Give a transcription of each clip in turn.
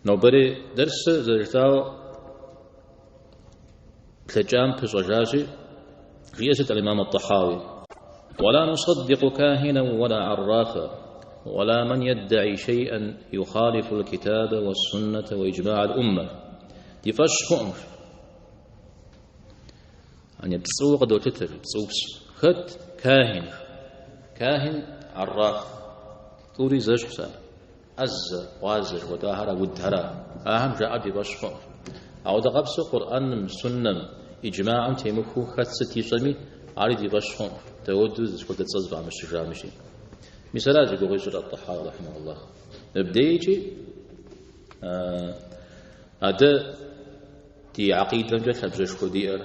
Нобэрей дерсыр зэрыжытӏауэ блэкӏам пыщӏэжащи, жиӏэ сыт аль-Имам ат-Тахауи? ولا نصدق كاهنا ولا عرافا ولا من يدعي شيئا يخالف الكتاب والسنة وإجماع الأمة. Ди фӏэщ хъуӏым. Ани пцӏыуэ къыдолъытэ, пцӏыупс. Хэт? Кахин. Кахин, арраф. Тӏури зэщхьщ ар. ӏэзэ, гъуазэ жыхуэтӏахэр, удхэра. Ахэм жаӏэр ди фӏэщ хъуӏым. Ауэдэ къабзэу Къурӏэным, суннэм, иджмаӏым темыхуу хэт сыт ищӏэми, ари ди фӏэщ хъуӏым. Дауэду сыт хуэдэ цӏэ зыфӏамыщыжамыщи. Мис ара зи гугъу ищӏыр ат-Тахауи рахьимахуллах. Мыбдеикӏи адэ ди акъидэмкӏэ лъабжьэшхуэ диӏэр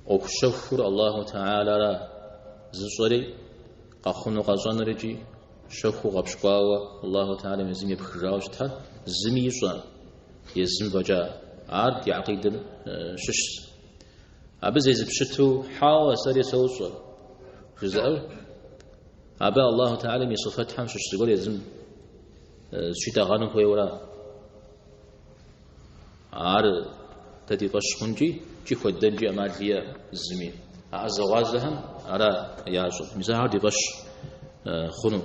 ӏуэху щэхур Аллаху Тэхьэлара зыщӏэри, къэхъуну къэщӏэнур икӏи щэхуу гъэпщкӏуауэ Аллаху Тэхьэлам езым епхыжауэ щытхэр зыми ищӏэ, езым фӏэкӏа. Ар ди акъидэм щыщщ. Абы зезыпщыту хьэуэ сэри сощӏэ жызыӏэр, абы Аллаху Тэхьэлам и сыфэтхэм щыщ зыгуэр езым зыщитӏэгъэну хуейуэра. Ар дэ ди фӏэщ хъункӏи, икӏи хуэддэнкӏи ӏэмал иӏэ зыми. А ӏэзэгъуазэхэм ара ящӏэр. Мис ахэр ди фӏэщ хъуну.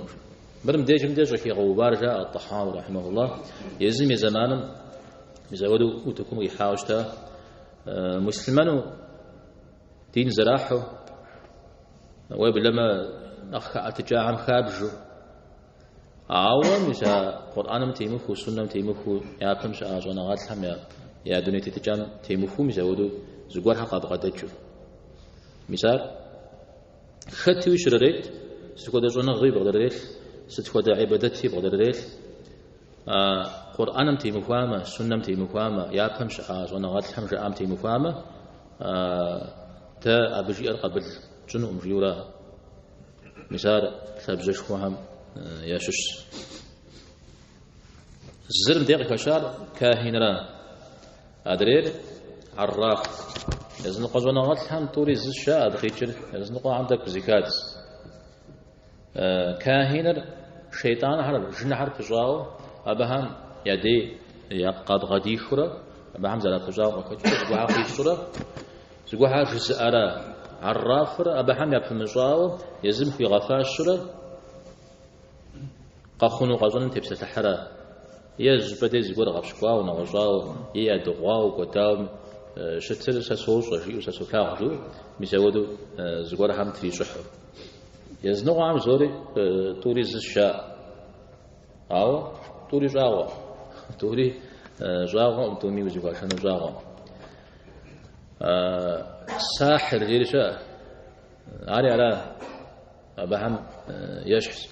Мыр мыбдежым деж щӏыхигъэувар жаӏэ ат-Тахауи рахьимахуллах, езым и зэманым мис ауэдэу утыкум къихьауэ щыта муслъымэну дин зэрахьэу, уеблэмэ нэхъ хэӏэтыкӏахэм хабжэу. Ауэ мис а Къурӏэным темыхуу, суннэм темыхуу, япэм щыӏа щӏэныгъэлӏхэм я дуней тетыкӏам темыхуу, мис ауэдэу зыгуэрхэр къабгъэдэкӏыу. Мис ар хэтуи щрырет, сыт хуэдэ щӏэныгъи бгъэдэрырелъ, сыт хуэдэ ӏибадэти бгъэдэрырелъ, а Къурӏэным темыхуамэ, суннэм темыхуамэ, япэм щыӏа щӏэныгъэлӏхэм жаӏам темыхуамэ, дэ абы жиӏэр къабыл тщӏынукъым, жиӏэура. Мис ар лъабжьэшхуэхэм ящыщщ. Зыр мыбдеж къыхэщар кахинра, адрейр арраф. Языныкъуэ щӏэныгъэлӏхэм тӏури зыщ жаӏэ абы къикӏыр, языныкъуэхэм тӏэкӏу зэхадз. Кахиныр шейтӏанхэр, жынхэр пыщӏауэ, абыхэм я дей къабгъэдихыурэ, абыхэм зэрапыщӏауэ къыхэкӏыу, зыгуэрхэр къищӏурэ, Зыгуэрхэр жызыӏэрэ аррафыр абыхэм япымыщӏауэ езым хуигъэфащэурэ къэхъуну къэщӏэным тепсэлъыхьрэ, е зыщӏыпӏэ дей зыгуэр гъэпщкӏуауэ, нэгъуэщӏауэ, е ядыгъуауэ, кӏуэдауэ щытыр сэ сощӏэ жиӏэу, сэ солъагъу жиӏэу, мис ауэдэу зыгуэрхэм трищӏыхьу. Языныкъуэхэм зори тӏури зыщ жаӏэ. Ауэ тӏури щӏагъуэ. Тӏури щӏагъуэкъым, тӏуми узыхуашэну щӏагъуэкъым. Сахьир жери щыӏэ. Ари ара абыхэм ещхьщ.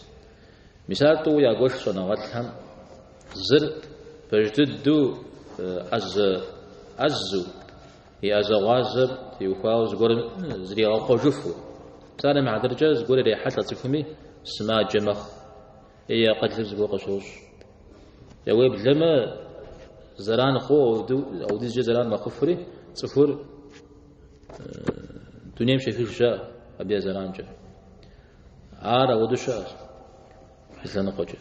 Мис ар тӏууэ ягуэш щӏэныгъэлӏхэм. Зыр пэж дыдэу ӏэзэ ӏэзэу, и ӏэзэгъуазэм теухуауэ зыгуэрым зригъэхъуэжыфу. Псалъэм и хьэтыркӏэ зыгуэр ирехьэлӏэ цӏыхуми сымаджэ мэхъу. Е и акъылыр зыгуэр къыщощӏ. Е уеблэмэ зэран хъу, аудизкӏэ зэран мэхъуфри, цӏыхур дунейм щехыж щыӏэ, абы я зэранкӏэ. Ар ауэдэу щыӏэщ зы лъэныкъуэкӏэ.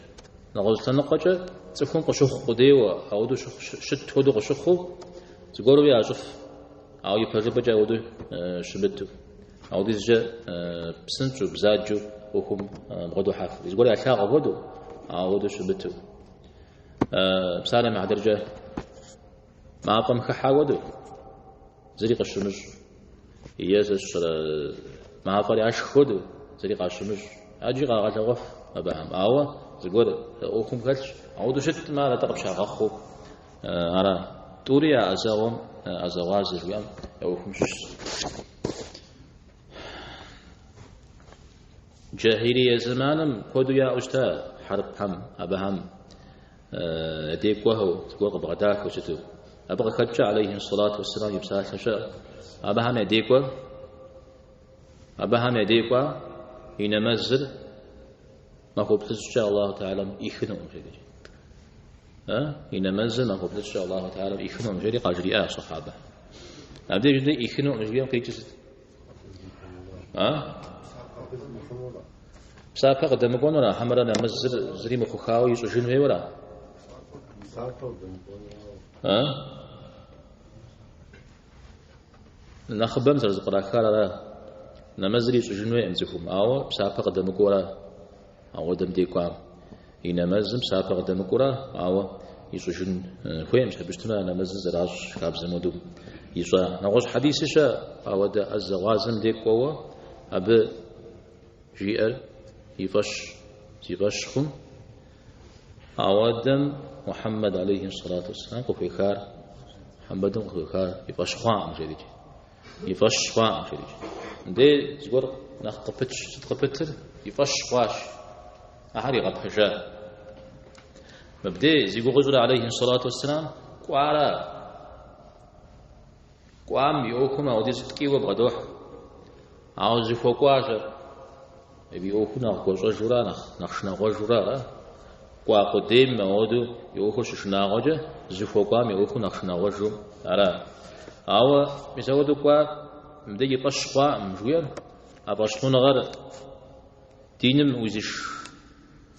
Нэгъуэщӏ лъэныкъуэкӏэ цӏыхум къыщыхъу къудейуэ, ауэдэу щыт хуэдэу къыщыхъуу, зыгуэру ящӏыф, ауэ ипэжыпӏэкӏэ ауэдэу щымыту. Аудизкӏэ псынщӏэу, бзаджэу ӏуэхум бгъэдохьэф. Зыгуэр ялъагъу хуэдэу, ауэдэу щымыту. Псалъэм и хьэтыркӏэ мафӏэм хыхьэ хуэдэу, зыри къыщымыщӏ. Е сэ сщӏэрэ мафӏэр яшх хуэдэу, зыри къащымыщӏ. Ӏэджи къагъэлъэгъуэф абыхэм. Ауэ зыгуэр ӏуэхум хэлъщ. Ауэдэу щыткъым ар атӏэ къыпщагъэхъуу ара. Тӏури я ӏэзэгъуэм, ӏэзэгъуазэ жиӏэм я ӏуэхум щыщщ. Джахилие зэманым куэду яӏэу щыта хьэрыпхэм, абыхэм я дей кӏуэхэу, зыгуэр къыбгъэдахэу щыту. Абы къыхэкӏкӏэ, алейхи сэлату уэсселам и псалъэ щыӏэ. Абыхэм я дей кӏуэ, абыхэм я дей кӏуа и нэмэзыр махуэ плӏыщӏкӏэ Аллаху Тэхьэлам ӏихынукъым, жери. И нэмэзыр махуэ плӏыщӏкӏэ Аллаху Тэхьэлам ӏихынукъым, жери къажриӏащ сэхьабэ. Абдеж дэ ӏихынукъым жиӏэм къикӏыр сыт? Псапэ къыдэмыкӏуэнура, хьэмэрэ нэмэзыр зыри мыхъухауэ ищӏыжын хуейуэра? Нэхъыбэм зэрызэпкърахар ара? Нэмэзыр ищӏыжын хуейкъым цӏыхум, ауэ псапэ къыдэмыкӏуэу ара? Ауэдэм дей кӏуам. И нэмэзым псапэ къыдэмыкӏуэу ара, ауэ ищӏыжын хуейкъым, щхьэ жыпӏэу щытмэ, а нэмэзыр зэращӏ хабзэм хуэдэу ищӏа. Нэгъуэщӏ хьэдиси щыӏэ, ауэдэ ӏэзэгъуазэм дей кӏуэуэ абы жиӏэр и фӏэщ, зи фӏэщ хъум, ауэдэм Мухьэммэд алейхи сэлату уэсселам къыхуехар, Мухьэммэдым къыхуехар и фӏэщ хъуакъым, жерикӏ. И фӏэщ хъуакъым, жерикӏ. Мыдей зыгуэр нэхъ къыпытщ, сыт къыпытыр? И фӏэщ хъуащ. Ахэр игъэпэжа. Мыбдей зи гугъу ищӏыр алейхи сэлату уэсселам кӏуара. Кӏуам и ӏуэхум ауэдизу ткӏийуэ бгъэдохь. Ауэ зыхуэкӏуащ ар. Абы и ӏуэхур нэхъ гуащӏэжура, нэхъ шынагъуэжура, ара? Кӏуа къудейм ауэдэу и ӏуэхур щышынагъуэкӏэ, зыхуэкӏуам и ӏуэхур нэхъ шынагъуэжу ара? Ауэ мис ауэдэу кӏуа мыбдеж и фӏэщ хъуакъым жыхуиӏэр, а фӏэщхъуныгъэр диным уизыш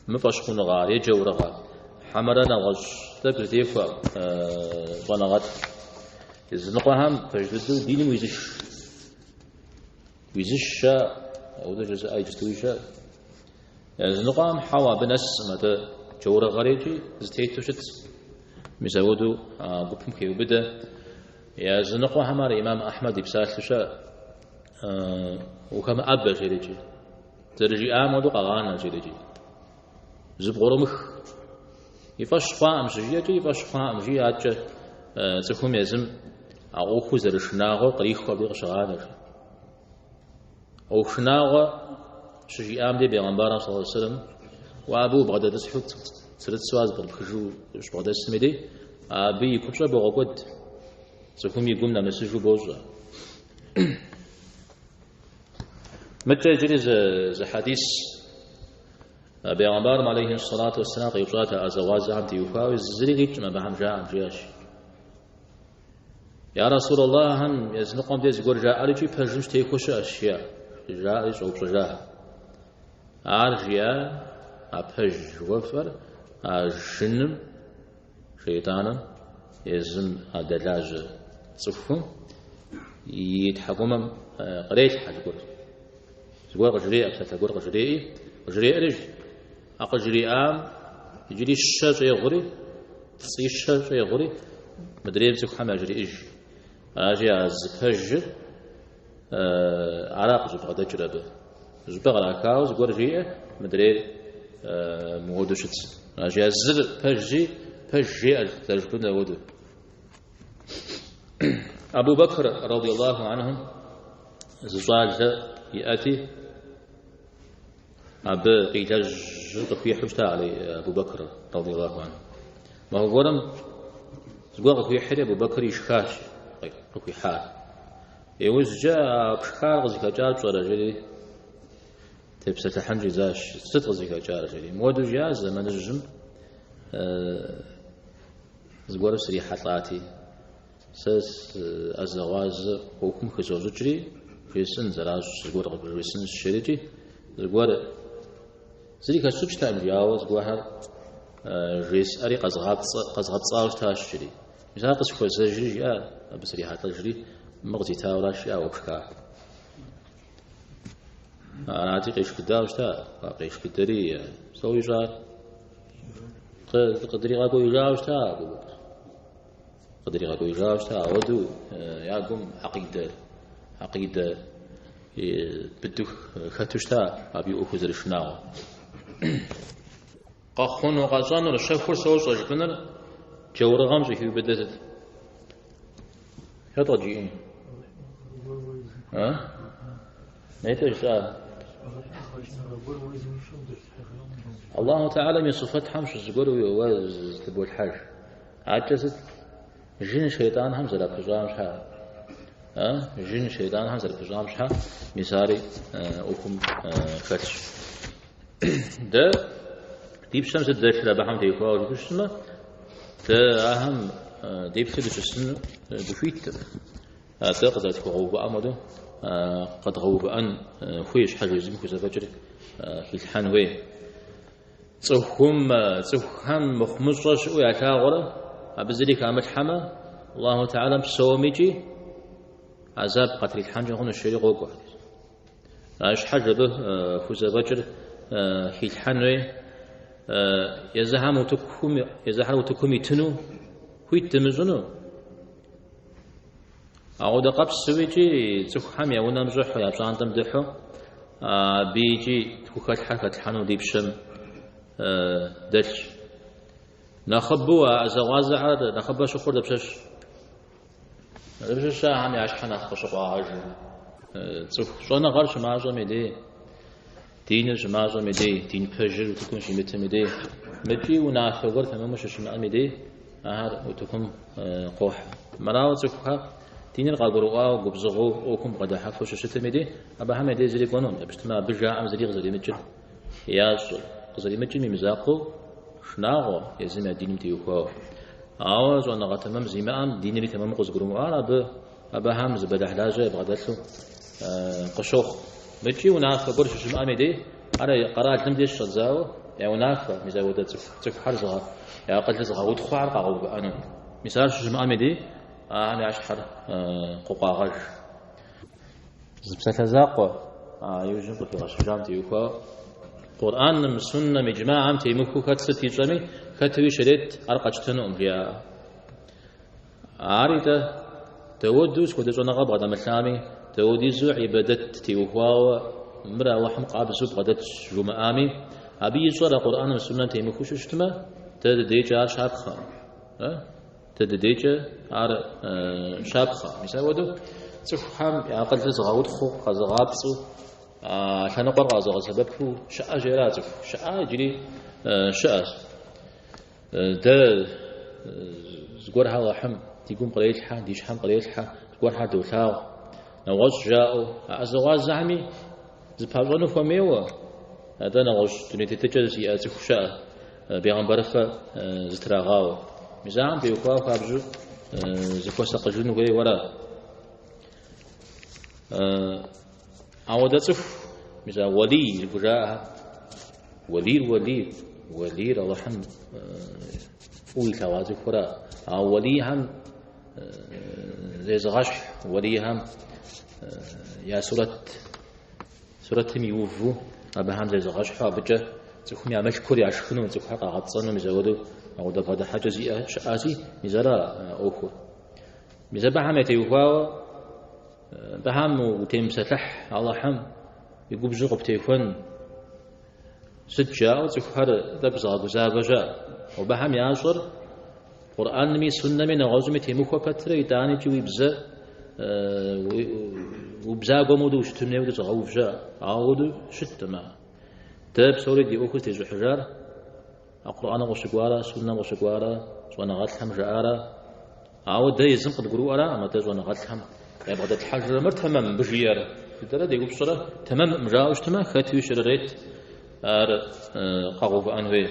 мыфӏэщхъуныгъэ ар е джаурыгъэ, хьэмэрэ нэгъуэщӏ тӏэкӏу зытехуэ щӏэныгъэлӏ. Языныкъуэхэм пэж дыдэу диным уизыш. Уизыш щыӏэ, ауэдэу жызыӏэ иджыстуи щыӏэ. Языныкъуэхэм хьэуэ абы нэскъым, атӏэ джаурыгъэр икӏи зытету щыт. Мис ауэдэу а гупым хеубыдэ. Языныкъуэхэм ар имам Ахьмэд и псалъэу щыӏэ. Ухэмыӏэбэ жерикӏи. Зэрыжиӏам хуэдэу къэгъанэ жерикӏи. Зыбгъурымых. И фӏэщ хъуакъым щыжиӏэкӏэ, и фӏэщ хъуакъым жиӏэ, адэкӏэ цӏыхум езым а ӏуэхур зэрышынагъуэр кърихыу абы къыщыгъанэ жи. ӏуэху шынагъуэ щыжиӏам дей бегъымбарым саллаллаху алейхи вассалам, уэ абы убгъэдэтӏысхьэу цырыцу ар зэпкърыпхыжу ущыбгъэдэсым и дей, абы и купщӏэр богъэкӏуэд, цӏыхум и гум нэмысыжу бощӏэ. Мыдэкӏэ иджыри зы хьэдис бегъымбарым алейхи сэлату уэсселам къеупщӏат а ӏэзэгъуазэхэм теухуауи, зыри къикӏкъым абыхэм жаӏэм, жиӏащ. Я Расул Аллах, ахэм языныкъуэм дей зыгуэр жаӏэр икӏи пэжым щытехуэ щыӏэщ, жиӏа. Жаӏэри щӏэупщӏэжа. Ар жиӏа, а пэж жыхуэфӏэр а жыным, шейтӏаным, езым адэлажьэ цӏыхум и тхьэкӏумэм кърелъхьэ зыгуэр. Зыгуэр къыжреӏэ, псалъэ гуэр къыжреӏи, къыжреӏэри, а къыжриӏам иджыри щэ щӏегъури, пцӏищэ щӏегъури, мыдрейм цӏыхухэм яжреӏэж. Аращи, а зы пэжыр ара къыщӏыбгъэдэкӏыр абы. Щӏыпӏэ кърахауэ зыгуэр жиӏэ, мыдрейр мыуэду щытщ. Аращи, а зыр пэжщи, пэж жеӏэ зэрыжыпӏэнур ауэдэу. Абу Бэкр, радиаллаху анху, зы щӏалэ иӏэти, абы къилэжьыр къыхуихьу щыта Абу Бэкр, радиаллаху анху. Махуэ гуэрым зыгуэр къыхуихьри Абу Бэкр ишхащ къыхуихьар. Иужькӏэ а пшхар къызыхэкӏар пщӏэрэ, жери тепсэлъыхьын щӏидзащ. Сыт къызыхэкӏар, жери. Мыуэду жиӏащ зэманыжьым зыгуэру срихьэлӏати, сэ ӏэзэгъуазэ ӏуэхум хызощӏыкӏри, жесӏэн зэращӏ зыгуэр къыбжесӏэнщ, жерикӏи, зыгуэр зыри хэсщӏыкӏтэкъым, жи, ауэ зыгуэрхэр жесӏэри къэзгъэпцӏауэ щытащ, жери. Мис ар къысхуэзэжри, жиӏа, абы срихьэлӏэжри, мыр къызитауэ аращ, жиӏа, уэ пшхар. Арати, къешхыдауэ щыта, къешхыдэри, сэ ищӏар къыдригъэкӏуеижауэ щыта, Абу Бэкр. Къыдригъэкӏуеижауэ щыта, ауэдэу я гум акъидэ быдэу хэту щыта, абы и ӏуэхур зэрышынагъуэр. Къэхъуну къэщӏэнур, щэхур сощӏэ жыпӏэныр джаурыгъэм щӏыхиубыдэр сыт? Хэт къыджиӏэн? А? Нетӏэ жысӏа? Аллаху Теалэм и сыфэтхэм щыщ зыгуэр уэ зытыболъхьэж. Адэкӏэ сыт? Жын шейтӏанхэм зэрапыщӏам щхьа? А? Жын шейтӏанхэм зэрапыщӏам щхьа? Мис ари ӏуэхум хэлъщ. Дэ ди пщэм сыт дэлъыр абыхэм теухуауэ жыпӏэу щытмэ, дэ ахэм деплъу дыщысыну дыхуиткъым. Атӏэ къызэрытхуэгъэувыӏэм хуэдэу къэдгъэувыӏэн хуей, щхьэж езым хузэфӏэкӏыр хилъхьэн хуей. Цӏыхум, цӏыхухэм мыхъумыщӏэ щыӏэу ялъагъурэ, абы зыри хамылъхьэмэ, Аллаху Тэхьэлам псомикӏи азаб къатрилъхьэнкӏэ хъунущ, жери къокӏуэ. Ар щхьэж абы хузэфӏэкӏыр хилъхьэн хуей, езыхэм утыкум, езыхэр утыкум итыну хуит дымыщӏыну. Ауэдэ къабзэу икӏи цӏыхухэм я унэм щӏыхьу, я пщӏантӏэм дыхьу, абы икӏи тхухэлъхьэр хэтлъхьэну ди пщэм дэлъщ. Нэхъыбэу а ӏэзэгъуазэхэр нэхъыбэ щыхъур дапщэщ? Дапщэщ ахэм я щхьэ нэхъ къыщыкъуагъэжыр? Цӏыху щӏэныгъэр щымащӏэм и дей, диныр щымащӏэм и дей, дин пэжыр утыкум щимытым и дей, мыкӏи унафэ гуэр тэмэму щыщымыӏэм и дей, Ахэр утыкум къохьэ. Мырауэ цӏыхухэр диныр къагурыӏуауэ губзыгъэу ӏуэхум бгъэдыхьэфу щыщытым и дей, абыхэм я дей зыри кӏуэнукъым, епщтмэ абы жаӏэм зыри къызэримыкӏыр ящӏэ. Къызэримыкӏым и мызакъуэу шынагъуэ езым я диным теухуауэ. Ауэ щӏэныгъэ тэмэм зимыӏэм динри тэмэму къызыгурымыӏуар абы абыхэм зы бэлыхьлажьэ ябгъэдэлъу къыщохъу. Мыкӏи унафэ гуэр щыщымыӏэм и дей, ар къэралым деж щӏэдзауэ я унафэ, мис ауэдэ цӏыхухэр я акъылыр зыгъэутхъуэхэр къагъэувыӏэну. Мис ар щыщымыӏэм и дей, ахэм я щхьэр къыкъуагъэж. Зы псалъэ закъуэ а иужьым къыхигъэщыжам теухуауэ, Къурӏэным, суннэм, иджмаӏэм темыхуу хэт сыт ищӏэми, хэтуи щрет, ар къэтщтэнукъым, жиӏа. Ари-тӏэ, дауэдэу сыт хуэдэ щӏэныгъэ бгъэдэмылъами, дауэдизу ӏибадэт теухуауэ мыр Алыхьым къабзэу бгъэдэтщ жумыӏами, абы ищӏэр а Къурӏэным суннэм темыхуу щыщытмэ, дэ дыдейкӏэ ар щапхъэ. Дэ дыдейкӏэ ар щапхъэ. Мис апхуэдэу цӏыхухэм я акъылыр зыгъэутхъуу, къэзыгъапцӏэу, а лъэныкъуэр къэзыгъэсэбэпу щыӏэщ ара цӏыху. Щыӏа иджыри щыӏэщ. Дэ зыгуэрхэр Алыхьым ди гум кърелъхьэ, ди щхьэм кърелъхьэ, зыгуэрхэр долъагъу. Нэгъуэщӏ жаӏэу, а ӏэзэгъуазэхэми зыпащӏэну хуэмейуэ, атӏэ нэгъуэщӏ дуней тетыкӏэ зиӏэ цӏыху щыӏэ, бегъымбарыфэ зытрагъауэ. Мис ахэм теухуауэ хуабжьу зыхуэсакъыжын хуейуэ ара. Ауэдэ цӏыху, мис а уэлий зыхужаӏэхэр, уэлийр уэлийр, уэлийр Алыхьым фӏыуэ илъэгъуа цӏыхура. А уэлийхэм зезыгъэщхь, уэлийхэм я сурэт, сурэтым иуву абыхэм зезыгъэщхьу абыкӏэ цӏыхум я мылъкур яшхыну, цӏыхухэр къагъэпцӏэну мис ауэдэу ауэдэ бгъэдыхьэкӏэ зиӏэ щыӏэщи, мис ара ӏуэхур. Мис абыхэм ятеухуауэ Абыхэм утемыпсэлъыхь, Алыхьым и губжьыр къыптехуэн. Сыт жаӏэу цӏыхухэр тӏэкӏу зыгъэгузавэ щыӏэ. Абыхэм ящӏэр Къурӏэнми, суннэми, нэгъуэщӏми темыхуэ пэтрэ, итӏанэкӏи уи бзэ убзагуэм хуэдэу ущытын хуейуэ зыгъэув щыӏэ. Ауэдэу щыткъым ар. Дэ псори ди ӏуэхур зытещӏыхьыжар а Къурӏэным къыщыкӏуарэ, суннэм къыщыкӏуарэ, щӏэныгъэлӏхэм жаӏарэ. Ауэ дэ езым къыдгурыӏуэраӏым, атӏэ щӏэныгъэлӏхэм ябгъэдэтлъхьэжрэ мыр тэмэм мыбы жиӏэр жытӏэрэ деупщӏрэ тэмэмӏым жаӏэу щытмэ, хэтуи щрырет ар къэгъэувыӏэн хуей.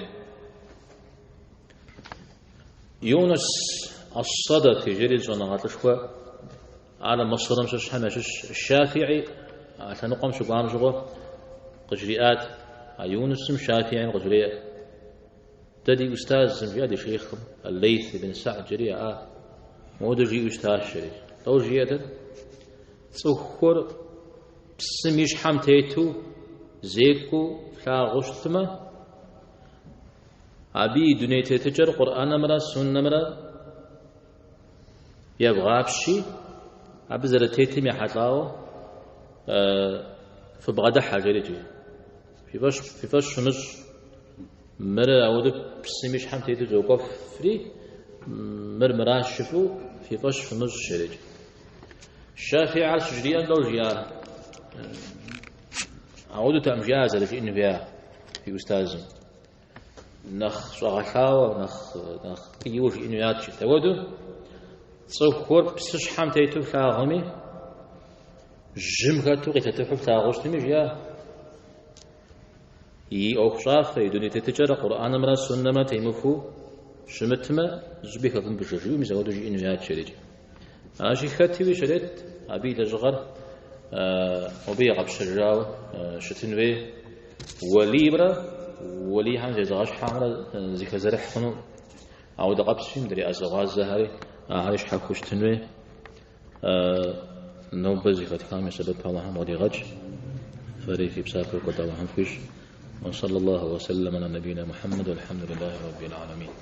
Юнус ас-Садафи жери щӏэныгъэлӏышхуэ ар Мысырым щыщхэм ящыщ Шафии а лъэныкъуэм щыкӏуам щыгъуэ къыжриӏат. А Юнусым Шафиим къыжреӏэ. Дэ ди устазым, жиӏэ ди шейхъым, Аль-Лейт ибн Са'д жери яӏа, моуэдэу жиӏэу щытащ, жери. Лӏо жиӏэтэр, цӏыхур псым и щхьэм тету зекӏуэу флъагъуу щытмэ, абы и дуней тетыкӏэр Къурӏэнымрэ суннэмрэ евгъапщи, абы зэрытетым ехьэлӏауэ фыбгъэдыхьэ, жери икӏи. Фи фӏэщ фымыщӏ. Мыр ауэдэу псым и щхьэм тету зокӏуэфри, мыр мыращ жыфӏэу фи фӏэщ фымыщӏ, жерикӏ. Шафии ар щыжриӏэм лӏо жиӏар? Ауэдэутэкъым жиӏа зэрыжиӏэн хуея фи устазым. Нэхъ щӏэгъэлъауэ, нэхъ ткӏийуэ жиӏэн хуеят жи. Ауэдэу цӏыхур псыщхьэм тету флъагъуми, жьым хэту къилъэтыхьу флъагъуу щытми, жиӏа. И ӏуэхущӏафэ, и дуней тетыкӏэр Къурӏэнымрэ суннэмрэ темыхуу щымытмэ, зыщӏыпӏи хэвмыбжэ, жиӏэу мис ауэдэу жиӏэн хуеят, жерикӏ. Аращи, хэтуи щрет, абы и лэжьыгъэр абы егъэпщэжауэ щытын хуей уэлиймрэ. уэлийхэм зезыгъэщхьхэмрэ зыхэзэрыхь хъуну. Ауэдэ къэпсщи, мыдрей ӏэзэгъуазэхэри, ахэри щхьэхуэу щытын хуей. Нобэ зэхэтхам и сэбэп Алыхьым къыдигъэкӏ. Фэри фи псапэр куэд Алыхьым фхуищӏ. Уэ саллаллаху уэ сэллэм аля набийна Мухьэммэд, уэлхьэмдулиллахи раббил аламин.